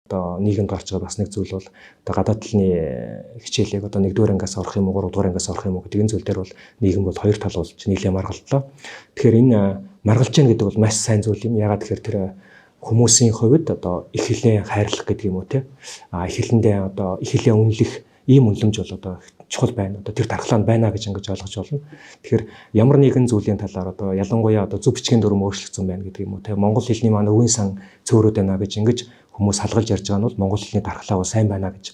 Одоо нийгэмд гарч байгаа бас нэг зүйл бол одоо гадаад талны хичээлийг одоо 1-р ангиас орох юм уу, 3-р ангиас орох юм уу гэдэг энэ зүйл дээр бол нийгэм бол хоёр тал болж нийлээ маргалдлаа. Тэгэхээр энэ маргалж гэн гэдэг бол маш сайн зүйл юм. Ягаад гэхээр тэр хүмүүсийн хувьд одоо их хэлээ хайрлах гэдэг юм уу те. А их хэлэндээ одоо их хэлээ үнэлэх ийм үнэлэмж бол одоо чухал байна. Одоо тэр дархлаа нь байна гэж ингэж ойлгож байна. Тэгэхээр ямар нэгэн зүйлийн талаар одоо ялангуяа одоо зөв бичгийн дүрм өөрчлөгдсөн байна гэдэг юм уу те. Монгол хэлний маань өвийн сан цөөрөөд байна гэж ингэж хүмүүс салгалж ярьж байгаа нь бол монгол хэлний дархлаа бол сайн байна гэж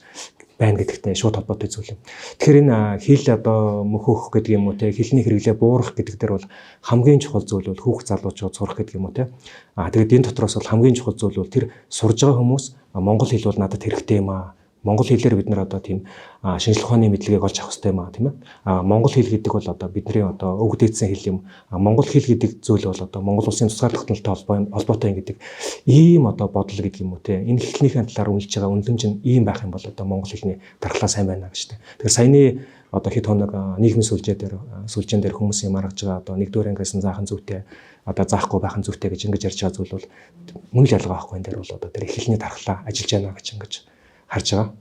байна гэдэгтэй шууд холбоотой зүйл юм. Тэгэхээр энэ хэл одоо мөхөх гэдэг юм уу те, хэлний хэрэглээ буурах гэдэг дээр бол хамгийн чухал зүйл бол хүүхд залуучууд сурах гэдэг юм уу те. А тэгээд энэ дотроос бол хамгийн чухал зүйл бол тэр сурж байгаа хүмүүс монгол хэл бол надад хэрэгтэй юм аа. Монгол хэлээр бид нар одоо тийм шинжлэх ухааны мэдлэгийг олж авах хэрэгтэй юм аа, тийм ээ. А монгол хэл гэдэг бол одоо бидний одоо өвөг дээдсэн хэл юм. А монгол хэл гэдэг зүйл бол одоо Монгол улсын тусгаар тогтнолтой холбоотой юм гэдэг ийм одоо бодол гэдэг юм уу те. Энэ хэлнийхэн талаар үнэлж байгаа үнэлэмж нь ийм байх юм бол одоо монгол хэлний дархлаа сайн байна гэж те. Тэгэхээр саяны одоо хэд хоног нийгмийн сүлжээ дээр сүлжээн дээр хүмүүсийн маргаж байгаа одоо нэгдүгээр ангиас нь заахан зүйтэй, одоо заахгүй байх нь зүйтэй гэж ингэж ярьж байгаа зүйл бол мөн л ялгаа байхгүй, энэ дээр бол одоо тэр хэлний дархлаа ажиллаж байна гэж ингэж харж байгаа.